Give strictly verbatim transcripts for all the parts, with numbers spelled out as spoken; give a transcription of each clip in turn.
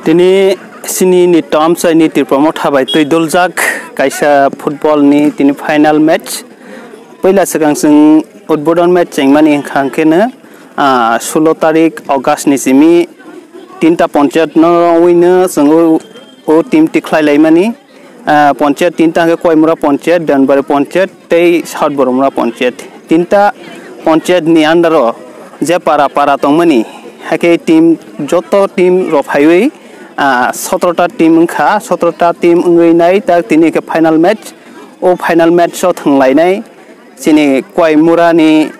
Tini sini ni tomsai ni Tipra Motha bai twi duljak kaisa football ni tini final match. Puila swkang chwng udbodon match chengmani hwnkha hwnkhe no, ah, sulo tarik August ni simi tinta ponchayat no wngwi no chwng o, o team tikhlai laimani. Ah, ponchayat tinta hwnkhe Koimura ponchayat, Danbari ponchayat tei South Boromura ponchayat. Tinta ponchayat ni under o je para para tongmani, hakhe team, joto team rok phaiwi, ah, sotro ta team wngkha, sotro ta team wngwi nai tak tini hwnkhe final match. O final match o thwnglainai chini Koimura ni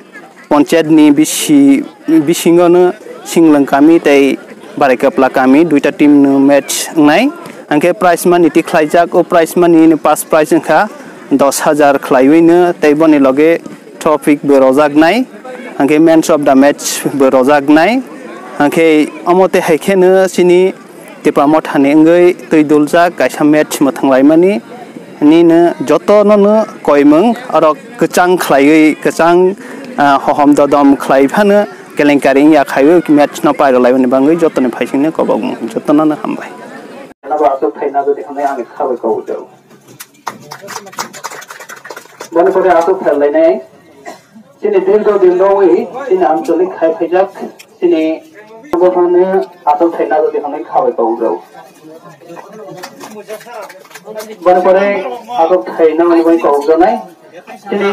ponchayat ni bisi, bisingo no Singlwng kami tei Baraikapla kami duita team no match wngnai. Hwnkhe prize money tikhlaijak, o prize money ni first prize wngkha dos hajar khlaiwi no tei boni loge trophy bo rojaknai. Hwnkhe man of the match bo rojaknai. Hwnkhe omo tei hai khe no chini Tipra Motha ni wngwi twi duljak kaisa match mwthanglaimani. Nini jotono no koimung oro kwchang khlaiwi, kwchang, ah, hohom dodom khlai phano kelenkari wngya khaiwi match no pairwlaimani bangwi jotoni phaisingno kobokmung. Jotono no hambai. Nabo aswk thaina jodi hwnwi ani khabai kobokjao. Boni pore aswk pherlainai. Chini dirgo din rogwi chini ancholik khai phaijak chini bohrokni aswk thaina jodi hwnwi khabai kobokjao. Boni pore aswk thaina hwnwi kobokjaknai chini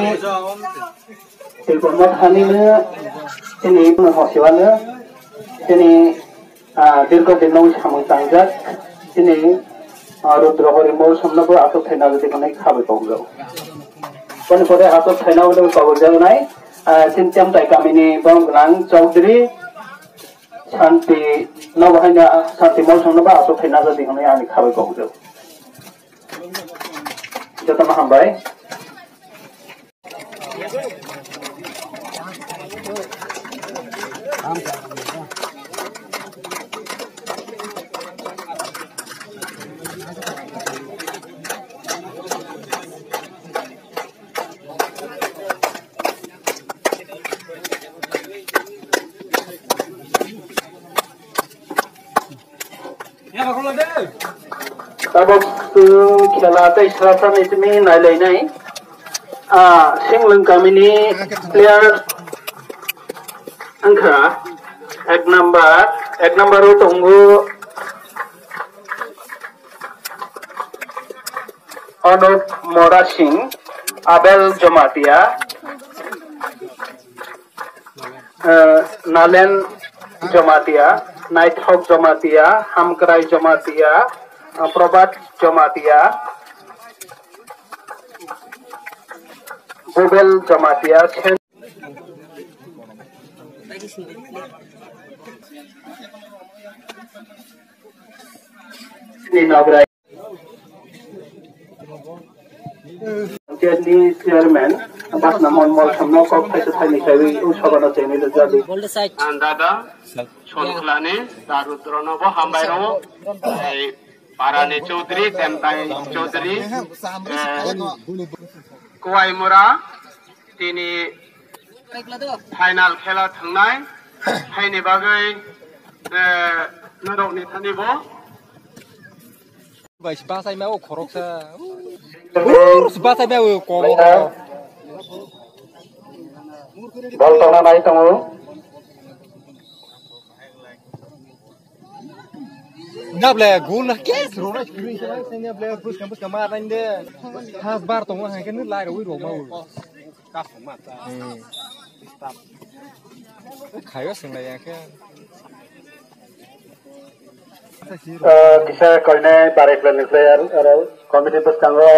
Tipra Mothani no chini Hosiwano chini Ah, dirgo din no samung tangjak, chini, ah, Rudra Hori Mol somno bo aswk thaina jodi hwnwi khabai kobokjao. Boni pore aswk thaina jodi kobokjaknai, ah, chini Chemtai kamini borok gwnang Chaudhary Santi no bo haino, ah, Santi Mol somno bo aswk thaina jodi hwnwi ani khabai kobokjao. Jotono hambai. Tabok chwng khela tei srasani simi nailainai. Ah, Singlwng kamini player wngkha ek number, ek number o tongo Anup Mora Singh, Abel Jamatia, eh, Nalen Jamatia, Naithok Jamatia, Hamkrai Jamatia, eh, Probhat Jamatia, Bubel Jamatia, Sen- Ni Nograi. Panchayat ni chairman, Basna Mon Mol Samno kok thaisa thaini kaiwi o sabha no chenwi rwjadi. Ang dada, Sonkhlani, Darudrono bo hambai rwo. Ei, Parani Chaudhary, Temtai Chaudhary, eh, Kuwai Mura, tini final khela thangnai, haini bagwi, eh, norokni thani bo. Bai si bachai ma o khoroksa. Ur, si bachai ma o kobo. Bol tongna nai tongo. Nable gol na ke rona screen se nable bus kam bus kam mar nande. Has bar tongo ha ke nilai roi roma. Kasma. Hmm. Khayo sing lai ya ke. Ah, kisa koine Baraikapla ni player aro committee bwskango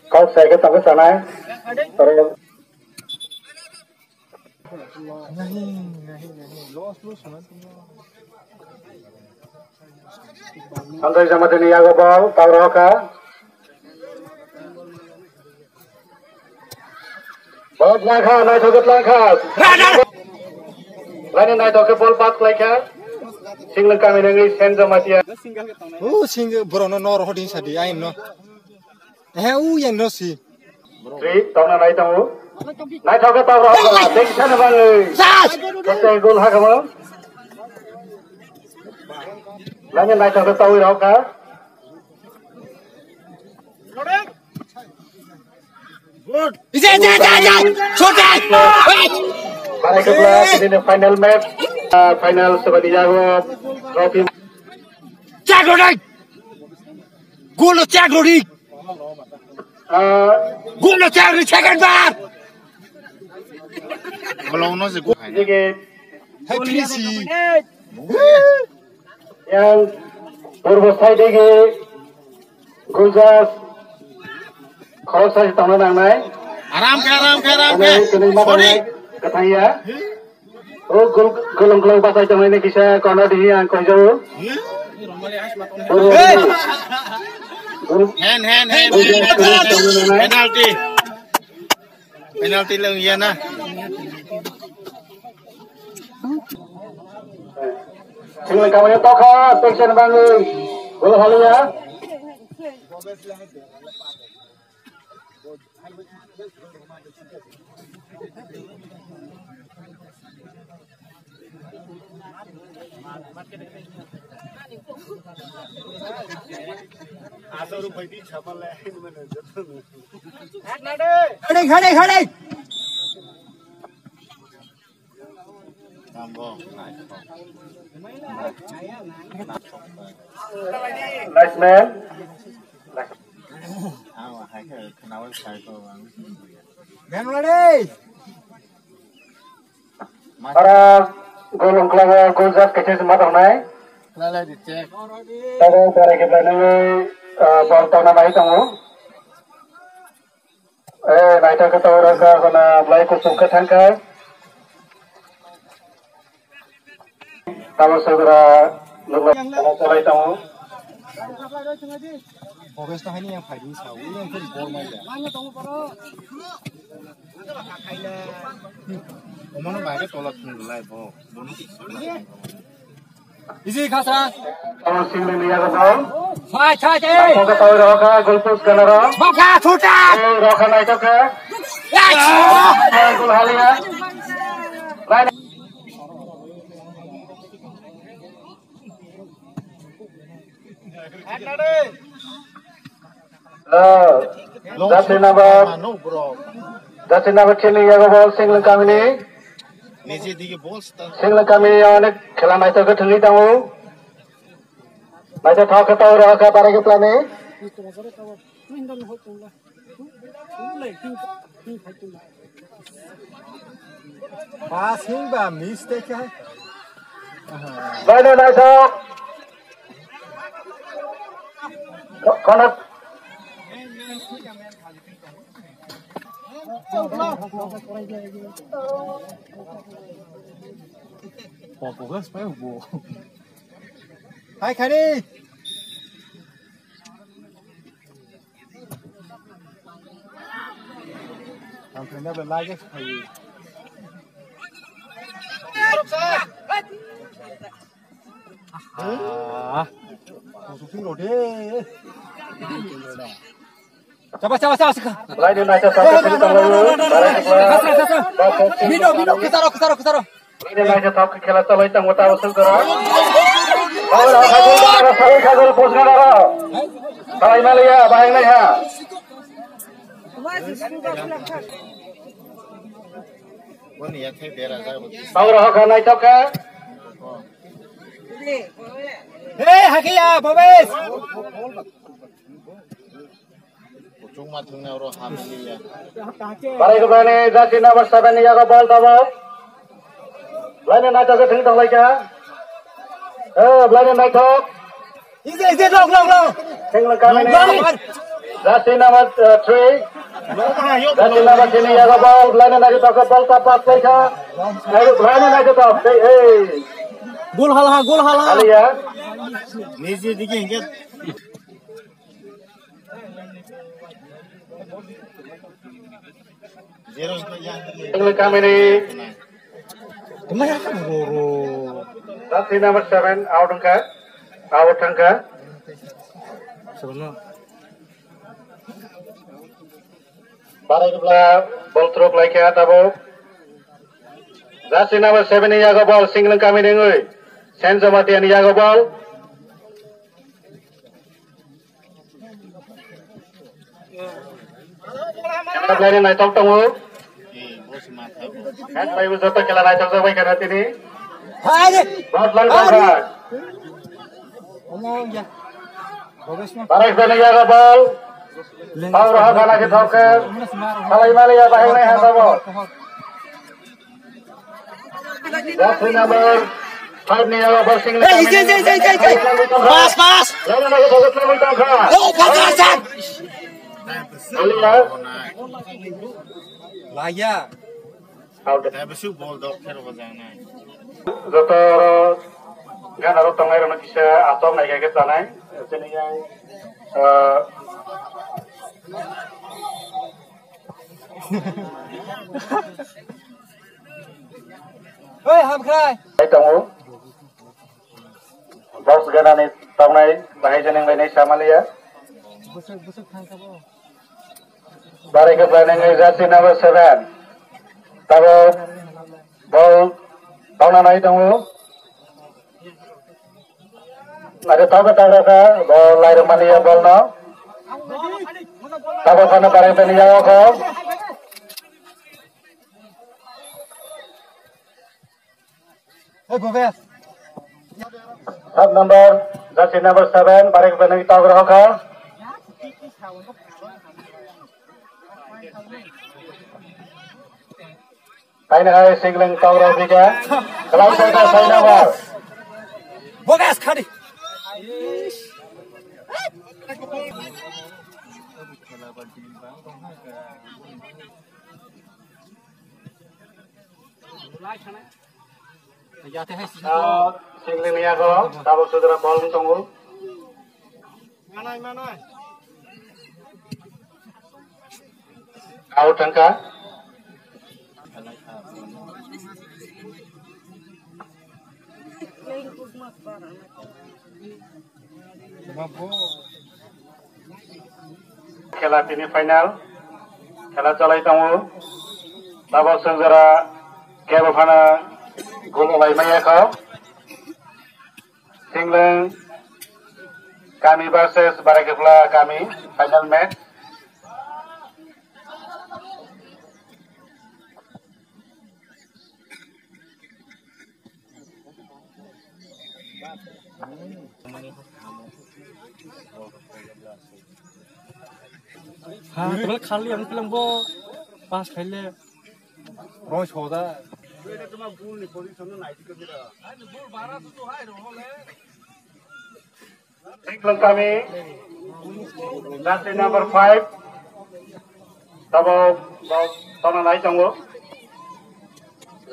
kok sai khe tongo sanai. Aro Sanjay Jamatia ni yago bol, tau roka. Bol langkha, naithok langkha. Laini naithok khe bol pass khlaikha. Singlwng kami nangwi Sen Jamatia. O sing borokno nor hoding sadi, ain no. He, u yang no si. Tri, tongna nai tongo. Naithok khe tau roka. Tei sana bangwi. Sas! Kosai gol hakamo. Nangni naithok khe tawi rok kha. Ije, ije, ije, ije! Shooting! Barai khe bla, tini final match, ah, final sebani yago trophy. Chak rodi! Golo chak rodi! Ah, Golo chak rodi, second bar! Belong no se go. Dige. Hai, please. Yang purbo side ke Gulzar khorok sai tongna nangnai. Aram khe, aram khe, aram khe. Ane tini ma Sorry. Tongna kathang ya. O gul gulung gulung basai tongna ni kisa kono dihi ang koi jau. Purbo Hey. Gul Hen, hen, hen, Gulzar hen. Khorok sai tongna nangnai. Penalty. Penalty lang ya na. Singling kamani tokha, section bangwi, gol haliya. Khade, khade, khade. Nice man. Ganwale. Ora golong klaga Gulzar kaisa se ma tongnai. Lalai di cek. Tabuk barai khe belai nangwi, ah, bol tongna nai tongo. Eh, naithok khe tabuk rwkha, hwnna belai kuchuk khe thangkha. Tamo sogra nukla chalai tongo. Boges to haini yang phaidi sa, ui yang phun bol mai ya. Omano bai khe tola thung lai bo. Isi khasa. Tamo singni yago bol. Sai, sai, sai. Tamo khe tawi rokha, goal post kanaro. Baka chuta. Eh, rokha naithok khe. Yes. Eh, goal haliya. Line. Ah, jersey number, jersey number three ni yago bol, Singling kamini. Singling kami onek khela naithok khe thwngwi tongo. Naithok thok khe tawi rokha, barai khe plani. Passing ba mistake hai. Baino naithok. Ko-, kono. Popo gas pa bo. Hai khani. Ang kena belai gas pa. Ah. Musuh ping lo de. Coba, coba, coba, coba. Lain naikha satu sini tanglayu. Barai khe bla. Bino, bino, kesaro, kesaro, kesaro. Lain naikha thok khela chalai tangbo tabo sengkara. Sawi khagul, sawi khagul, posna daro. Salai maliya, bahai naiha. Boni yathai bera jago. Sawi rokha naithok kha. Hey, hakiya, Bobes. Kuchukma thwngna oro hamliya. Barai khe bwlaini jersey number seven ni yago bol tabuk. Bwlaini naithok khe thwng tonglaikha. Eh, bwlaini naithok. Ije, ije, lok, lok, lok. Singling kamini. Lok, lok. Jersey number, uh, three. Jersey number three ni yago bol. Bwlaini naithok khe bol ta pass laikha. Eh, bwlaini naithok. Hey, hey. Gol hala, gol hala. Haliya. Niji digi hingke. Singling kamini. Jersey number seven out wngkha. Out thangkha. Barai khe bla bol throw khlaikha tabuk. Jersey number seven ni yago bol, Singling kamini wngwi. Saint Jamatia ni yago bol. Khaklai ni naitok tongo. Khaklai bo joto kela naitok jagwi khana tini. Hai de. Bot lang hai de. Tongkha. Omo ya. Barak bene yaga bal. Pau roha gana ke thoke. Salai mali ya bahai nai hasa bo. Jersey number five ni yaga bal sing. Hey, hey, hey, hey, hey, hey. Pas, pas. Lama lagi bagus lagi tangka. Oh, pas, pas, pas. Alia. Laya. Taibo su bol dok khe rw janai. Joto oro gana rok tongnai rok no kisa asok nai khe chanai. Chini yang, eh, Oi, hamkhrai. Ai tongo. Box gana ni tongnai bahai jani ngai nai samaliya. Barai khe planning ni jersey number seven. Tabo bol tongna nai tongo. Are tabo tabo kha bol lai rok mani ya bol no. Tabo phano barai tani ya ko. Hey, Bobes. Sub number, jersey number seven, barai khe planning tabo rok kha. Kaina hai singling tawra bika. Kalai saka saina ba. Bogas khadi. Yate hai sisi. Ah, singling yago, tabuk sudra bol tongo. Manai, manai. Out tangka. Khela tini final. Khela chalai tongo. Tabuk swngjora kebo phano gol lai maya kho. Singleng Kami versus Barakepla Kami, final match. Ha, tole khali ang pelang bo pass khaile. Roi soda. Singleng Kami, jersey number five. Tabo, bo, tona nai tongo.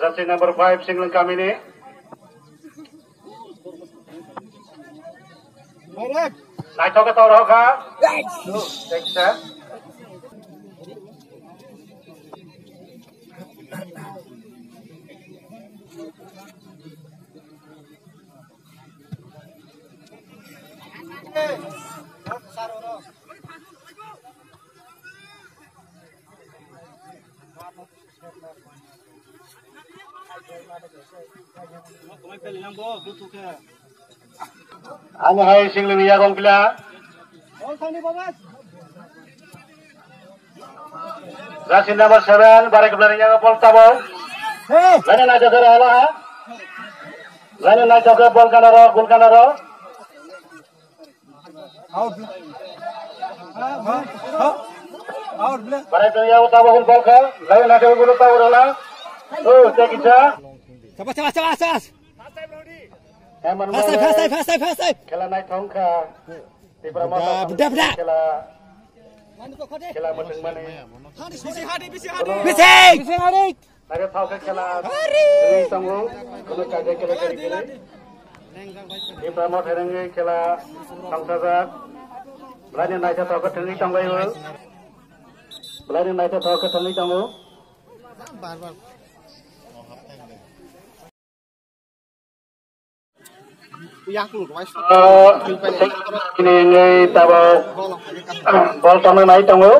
Jersey number five, Singleng Kami ni. Naithok khe toro kha. Thanks, sir. Ani hai singleng ya gong pila. Jersey number seven, Barakepla ni yago bol tabok. Lani naithok khe rohla ha. Lani naithok khe bol kanaro, gol kanaro. Out, play. Out, play. Barakepla ni yago tabok bol kha. Lani naithok khe gol tabok rohla. Oh, tei kisa. Sabas, sabas, sabas, sabas. Fast time, fast time, fast time, fast time. Khela naithok kha. Tipra Motha buda, buda, buda. Khela, khela mwthangmani. Bisi, bisi, bisi. Bisi. Bisi, hari. Nare thok khe khela. Hari. Ri tongo. Kono kaje khela kari kari. Tipra Motha rengwi khela tongthajak. Belai ni naitha thok khe thangwi tonglaio. Belai ni naitha thok khe thangwi tongo. Bar, bar. Ini ini tabok bol tongna nai tongo.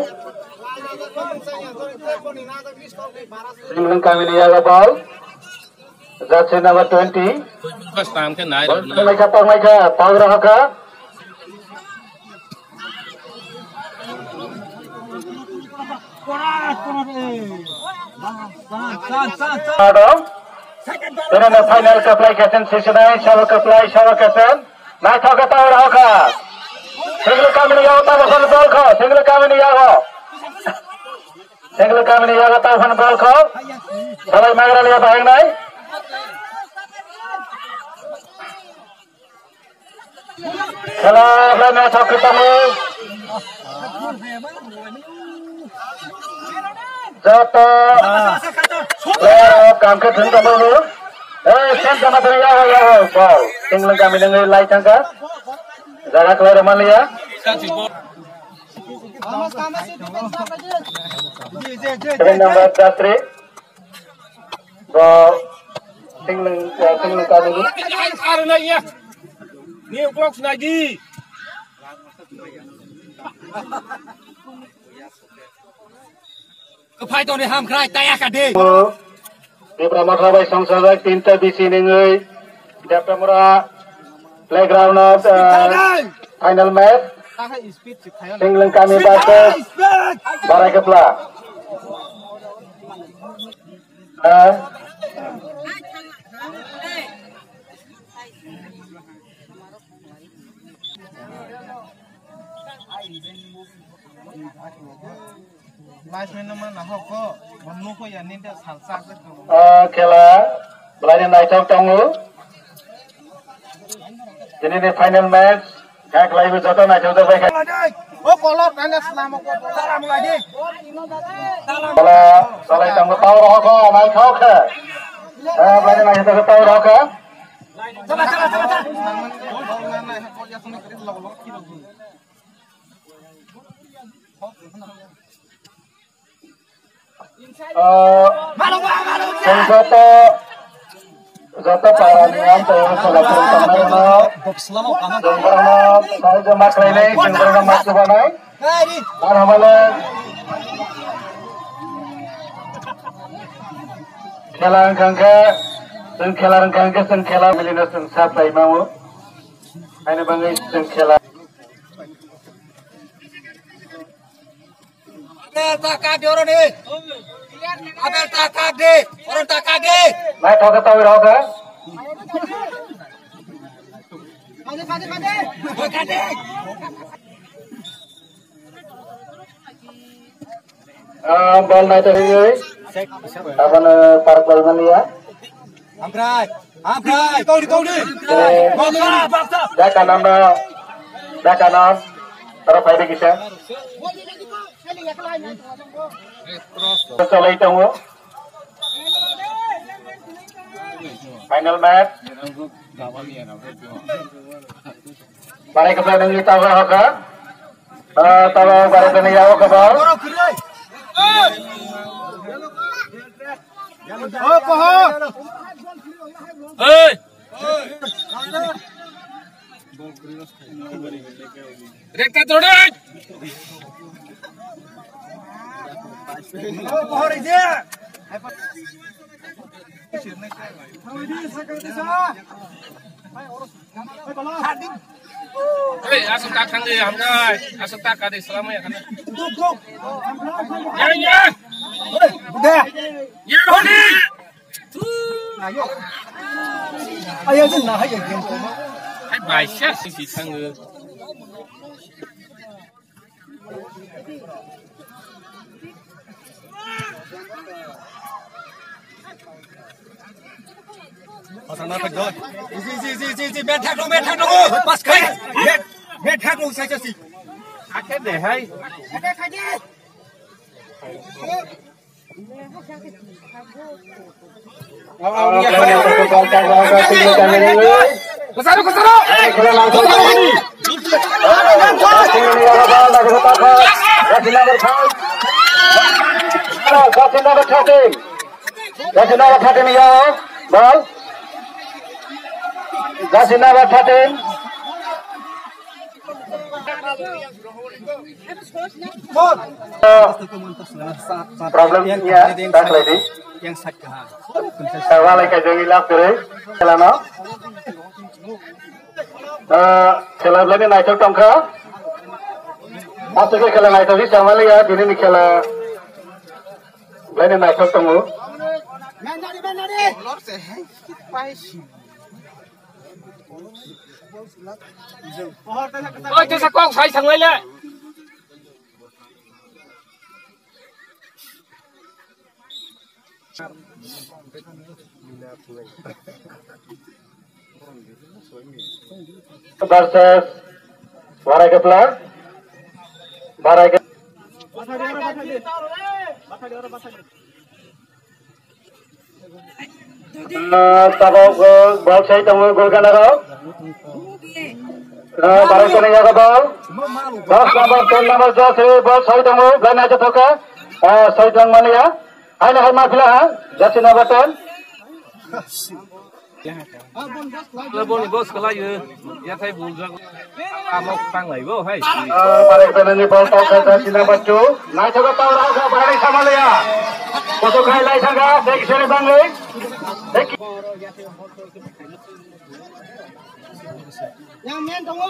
Ini kamini yaga bol. Jersey number twenty. Bol tongna kha, tongna kha, tong rohakha. Aro, ini final kaplai kesen sisi nai, sawa kaplai, sawa kesen. Naithok khe tau rokha. Sengli kamini yago tau phano bol kho. Sengli kamini yago. Sengli kamini yago tau phano bol kho. Salai magra liya bahengnai. Khela khlai naithok khe tongo. Joto player rok kaham khe thwng tongmani. Ei, sen tongma thwng yago, yago, bol. Sengli kamini wngwi lai thangkha. Jaga khlai rwmaliya. Seven number Jasri. Bo tingling, eh, tingling kami ni. Ni o'clock sinai di. Kwphai toni ham khrai taya ka de. Tipra Motha bai songsajak tinta bisi nengwi Deptamura playground o, eh, final match. Tingling kami versus Barai Kepla. Eh. Live no ma nahok ko, bo nukho ya nini ta salsa. O khela belai ni naithok tongo. Tini ni final match. Kha khlaiwi joto naithok bai kha. O kolok nana slamo ko. Salam lagi. Bala, salai tangbo tau rohok ko, naithok khe. Eh, belai ni naithok tau rohok khe. Chala, chala, chala, chala. Ah, joto, joto para ni ang tong sala tong tong na no. Tong na, sai jama khlai nai, tong na mas ba nai. Ar hamale. Khela wngkha khe, chwng khela wngkha khe, chwng khela milino chwng sa khlai mao. Haino bangwi chwng khela. Abel ta kak de oro ni. Abel ta kak de. Oro ta kak de. Naithok khe tongwi rok khe. Ah, bol naithok khe. Abono park bol mania. Amkrai, amkrai, kaudi, kaudi. Eh, baksa, baksa. Dakanam no, dakanam. Tara paide kisa. Cholai tongo. Final match. Barai khe nang ni tawa haka. Ah, tawa barai khe ni yawa khe ba. Hey! Rekta todai! Hey, asok tak thang di, hamkai. Asok tak kadi, selama ya kan. Ya, ya. Ya, holi. Ayo, jin na hayo. Hai, bai, siya, si, si, thang. Pasang na pek doi. Isi, isi, isi, isi, isi, bet thak dong, bet thak dong. Pas kai. Bet, bet thak dong, sai, sai, si. Akhir deh, hai. Kesana, kesana. Jersey number thirteen. Jersey number thirteen, yo. Ball. Jersey number thirteen. Problem ya, tak lagi. Yang sakit. Walai kajang ilap kere, khela no. Ah, khela belai ni naithok tongkha. Aswk khe khela naithok hi samaliya, dini ni khela. Belai no naithok tongo. Oi, tesa kok sai thanglaile. Versus Barai Kepla. Barai Kepla. Ah, tabok, ah, bol sai tongo, gol gana rok. Ah, Barai Kepla ni yago bol. Dos number, ten number jersey, bol sai tongo, belai naithoka. Ah, sai tong mania. Haino hai ma phila ha, jersey number ten. Boni bos khlai o, yathai buljak. Amok tanglai bo hai. Ah, Barai Kepla ni bol tau kha jersey number two. Naithoka tau rao kha, Barai Kepla ni samaliya. Koso khai lai thangkha, thank you, sir, bangwi. Thank you. Yang men tongo.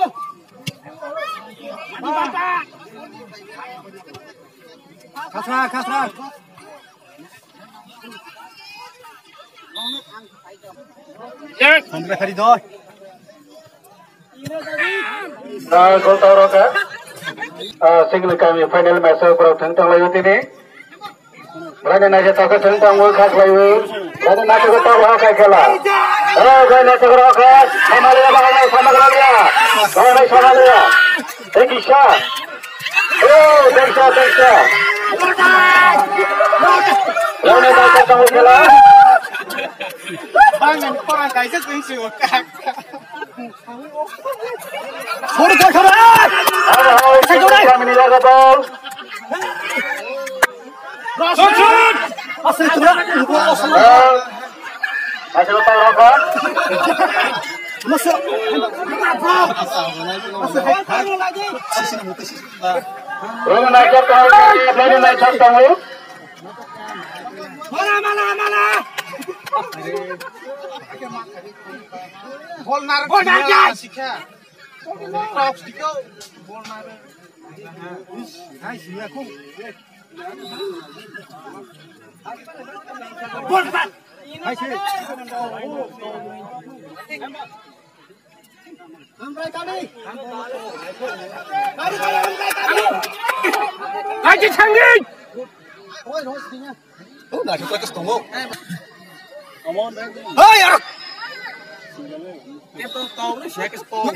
Khasra, khasra. Sampai hari doi. Ah, gol tau rok kha. Ah, single kami final match o borok thang tong lai o tini. Belai no naithoka thang tong o kha khlai o. Belai no naithoka tong o kha khela. Ah, belai no naithoka rok kha. Samaliya, belai no samaliya. Belai no samaliya. Ekisa. Oh, thanks, sir, thanks, sir. Rona bai ka tong khela. Bang ni korang kaisa sing sing kak. Sorry, sorry, sorry. Hai, hai, sai, sai, sai. Kami ni jaga bol. Asal tu lah. Ah. Masih lepas apa? Masuk. Roma naik jab tahu, roma naik jab tahu. Mana, mana, mana? Bol nar, bol nar, sikha. Bol nar. Hai, sikha, kum. Kaji changi. Hei, ya.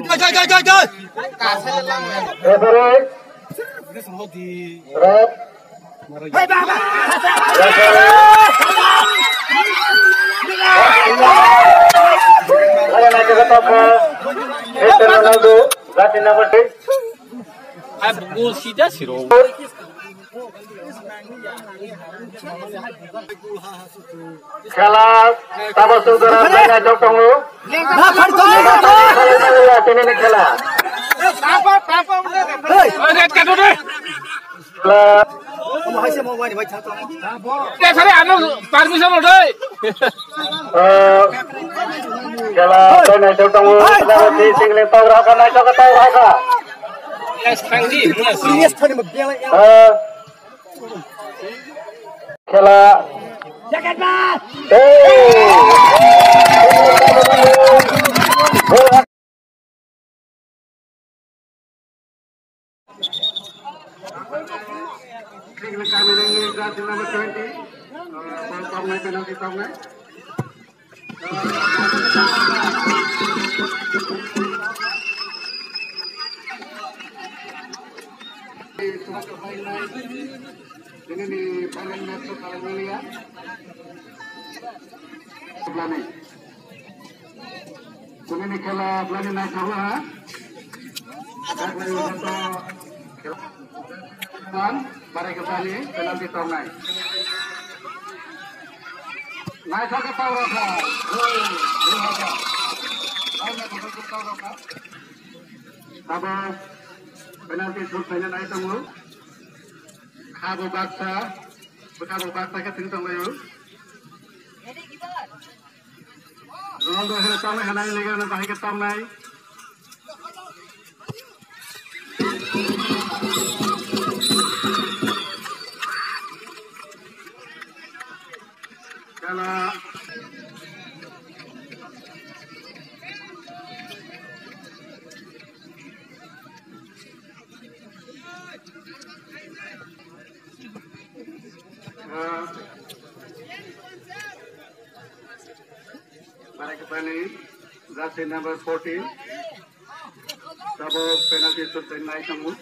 Jai, jai, jai, jai, jai. Referee. Red. Khela tabasuk dara belai naithok tongo. Tini ni khela. Red card ode. Khela. Referee ano permission ode. Ah, khela belai naithok tongo. Khela di singling tau raka naithok tau raka. Yes, thank you. Ah. Khela. Hey! Ini ni paling masuk kalau melihat. Sebelah ni. Ini ni khela belai naithok ha. Bang, Barai Kepla ni penalty tongnai. Naithok khe tau rokha. Abo penalty shoot khaina nai tongo. Khabo baksa, bwkhabo baksa khe thwng tonglaio. Ronaldo heno tongwi hanai lega no bahai khe tongnai. Barakapani, jersey number fourteen. Tabuk penalty shot rinai tongo.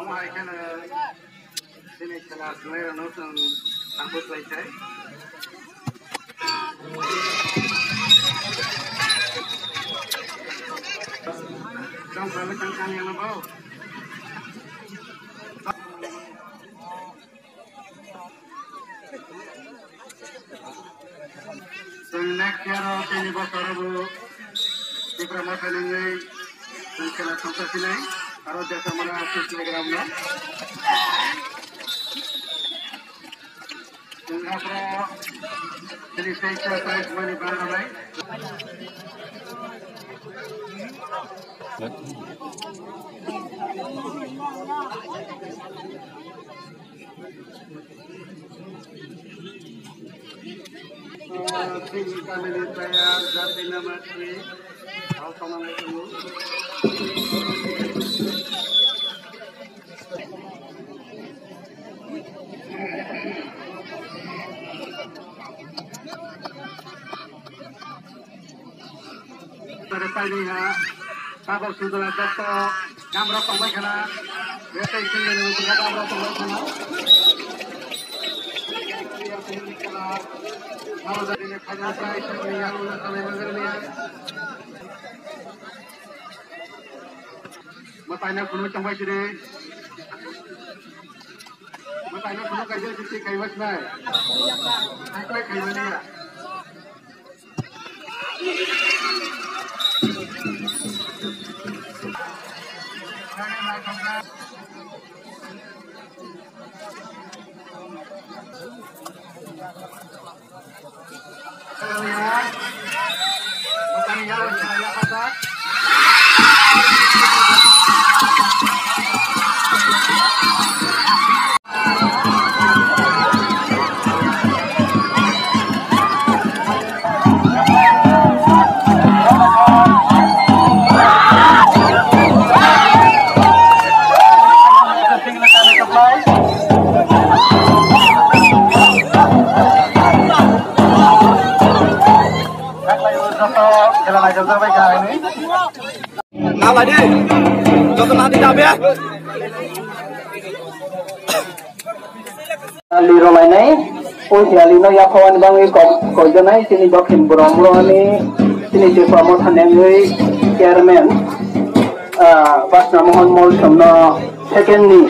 Omo hai kheno chini khela swlairokno chwng tangwi khlai thai. Chwng khlai thang thang yang bo. Chwng next year o tini bosor o bo Tipra Motha nungwi chwng khela thangsa sinai aro Desamara Association ground o. Chwng aphro tini tei sa prize money bang rwnai. Tare paini ha, tabok sudra jotto gamrok tongbai khana, betai sindani utunga gamrok tongbai khana. Aro jani final prize ni yang ulo samai mandir ni. Matai na kunu tongbai sini. Matai na kunu kaisa sisi kaiwa sinai. Kaisa kaiwa niya. Naladi, joto nadi dabe. Liro lainai, o hialino yaphawani bangwi kok-, kokjaknai chini Dokhin Boromroni, chini Tipra Motha nengwi chairman, ah, Basna Mohan Molsomno second ni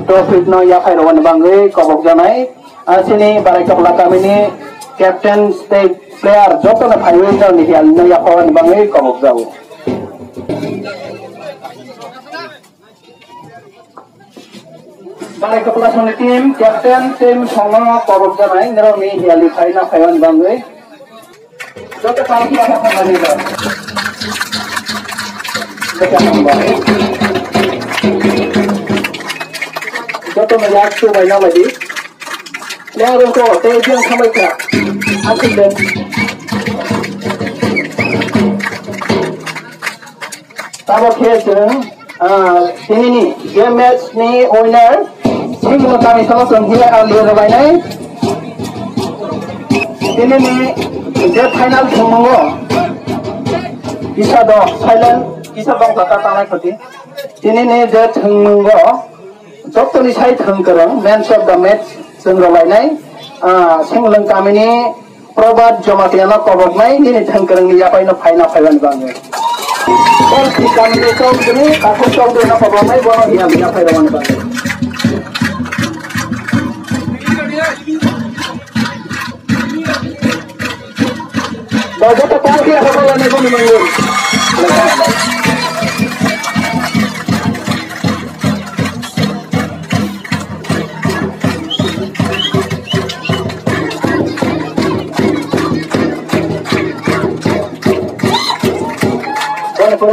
trophy no yaphai rwani bangwi kobokjaknai. Ah, chini Barai Kapla kamini captain tei player jotono phaiwi norokni hialino yaphawani bangwi kobokjago. Barai Kapla songni team captain team songno kobokjaknai norokni hialni phaina phaiwani bangwi. Joto kami apa kami ba. Joto kami ba. Joto no yak tu bai na lagi. Player ko tei biang khamai kha. Asik den. Tabok khe chwng, ah, tinini je match ni winner Singmo kami sono chwng hiya ang liya rwbainai. Tinini je final thwngmungo kisa do silent kisa bongsa ta tanglai khoti. Tinini je thwngmungo Jottoni sai thwng kwrwng, man of the match, chwng rwlainai, ah, Senglang kamini Probhat Jamatia no koboknai, nini thwng kwrwngni yapaino phaina phaibani bagwi. Tei si kamini chowdhury, Takhuk chowdhury no koboknai, bono hiya yapai rwmani bagwi. Joto party apa kau ni kau ni manggung.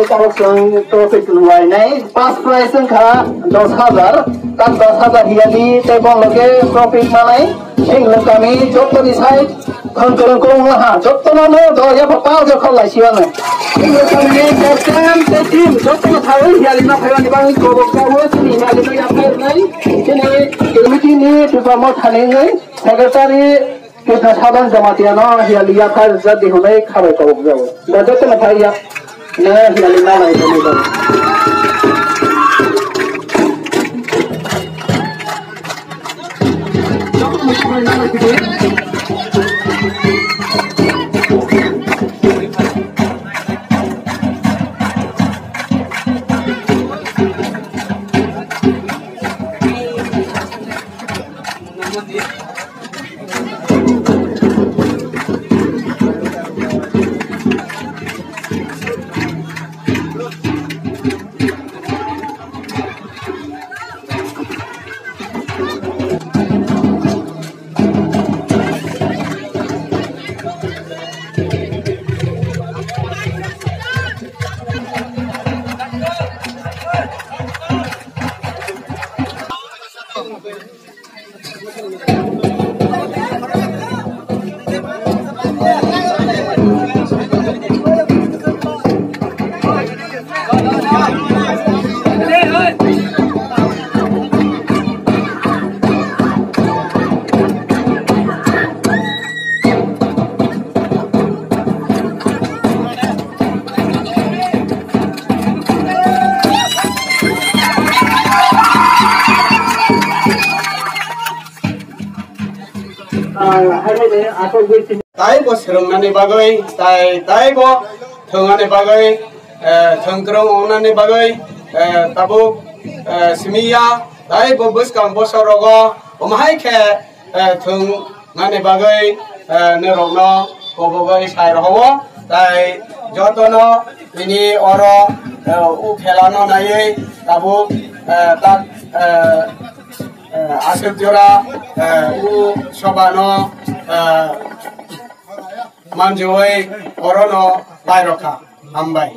Tabuk chwng trophy lainai, first prize wngkha dos hajar, tak dos hajar hiyali tei bongloke trophy manai, sing kami jottoni side thang kwrwng kwrwng wngha, jottono no do yapha pal jokhol lai siwano. Sing kami captain tei team jottono thawi hiyali ma phaimani bagwi kobok jago, chini hiyali ma yaphairwnai, chini committee ni Tipra Motha ni wngwi secretary Kisa Saban Jamatia no hiyali yaphar jat di hwnwi khabai kobok jago. Da joto no phai ya. Ne hiyali na lai tongwi jago. Taibo swrwngnani bagwi, tai, taibo thwngani bagwi, eh, thwngkwrwng wngnani bagwi, eh, tabuk, eh, simi ya, taibo bwskang bosorogo omo hai khe, eh, thwng nani bagwi, eh, norokno kobogwi sai rohowo, tai jotono tini oro, eh, o khelano naiwi tabuk, eh, tak, eh, eh, aswk jora, eh, o sobano, eh, manjui orono pairokha. Hambai.